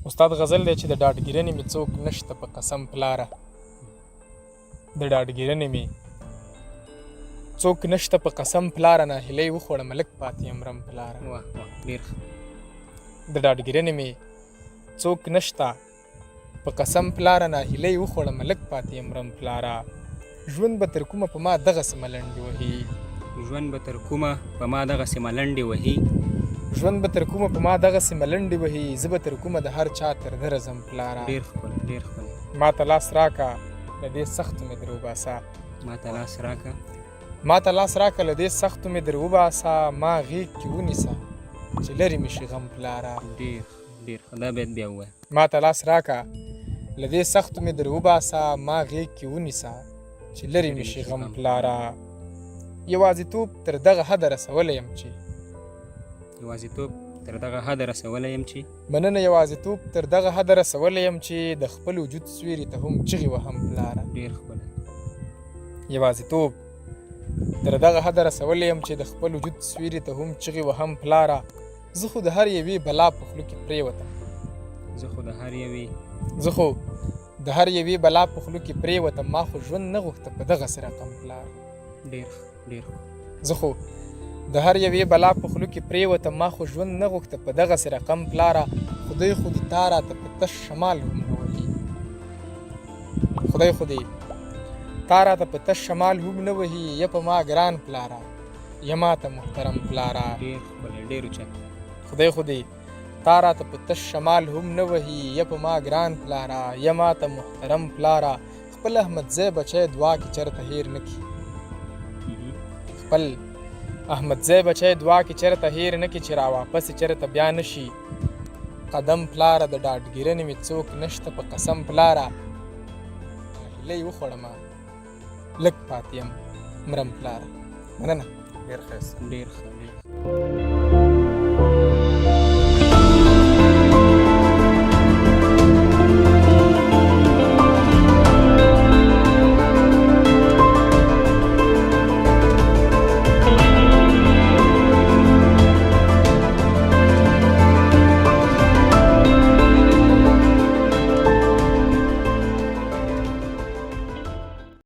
استاد غزل دی چې د ډاډګیرنې مې څوک نشته په قسم پلاره، د ډاډګیرنې مې څوک نشته په قسم پلاره، ناهیلۍ وخوړم لږ پاتې یم مرم پلاره. واه واه، ډېر ښه. د ډاډګیرنې مې څوک نشته په قسم پلاره، ناهیلۍ وخوړم لږ پاتې یم مرم پلاره. ژوند به تر کومه په ما دغسې ملنډې وهي، ژوند به تر کومه په ما دغسې ملنډې وهي، ژوند به تر کومه په ما دغسې ملنډې وهي، زه به تر کومه د هر چا تر دره ځم پلاره. ډېر ښکلی، ډېر ښکلی. ما ته لاس راکه له دې سختو مې در وباسه، ما ته لاس راکه، ما ته لاس راکه له دې سختو مې در وباسه، ما غېږ کې ونیسه چې لرې مې شي غم پلاره. ډېر ښه، ډېر ښه. دا بیت بیا ووایه. ما ته لاس راکه له دې سختو مې در وباسه، ما غېږ کې ونیسه چې لرې مې شي غم پلاره. یوازیتوب تر دغه حده رسولی یم چې، یوازیتوب تر دغه حده رسولی یم چې، مننه، یوازیتوب تر دغه حده رسولی یم چې د خپل وجود سویري ته هم چغې وهم پلاره. ډېر ښکلی. یوازیتوب تر دغه حده رسولی یم چې د خپل وجود سویري ته هم چغې وهم پلاره. زه خو د هر یوې بلا په خوله کې پرېوتم، زه خو د هر یوې، زه خو د هر یوې بلا په خوله کې پرېوتم، ما خو ژوند نه غوښته په دغسې رقم پلاره. ډېر ښه، ډېر ښه. زه خو د هر یوې بلا په خوله کې پرېوتم، ما خو ژوند نه غوښته په دغسې رقم پلاره. خدای خو دې تا راته په تش شمال هم نه وهي، خدای خو دې تا راته په تش شمال هم نه وهي، یا په ما ګران پلاره، یا ما ته محترم پلاره. ډېر ښکلی، ډېر اوچت. خدای خو دې تا راته په تش شمال هم نه وهي، یا په ما ګران پلاره، یا ما ته محترم پلاره. خپل احمدزی بچی دعا کې چېرته هېر نه کړي، خپل احمدزی بچی دعا کې چېرته هېر نه کړي، چې را واپس یې چېرته بیا نه شي قدم پلاره. د ډاډګیرنې مې څوک نشته په قسم پلاره، هیلۍ وخوړمه لږ پاتې یم مرم پلاره. مننه. ډېر ښایسته. ډېر ښه، ډېر ښه.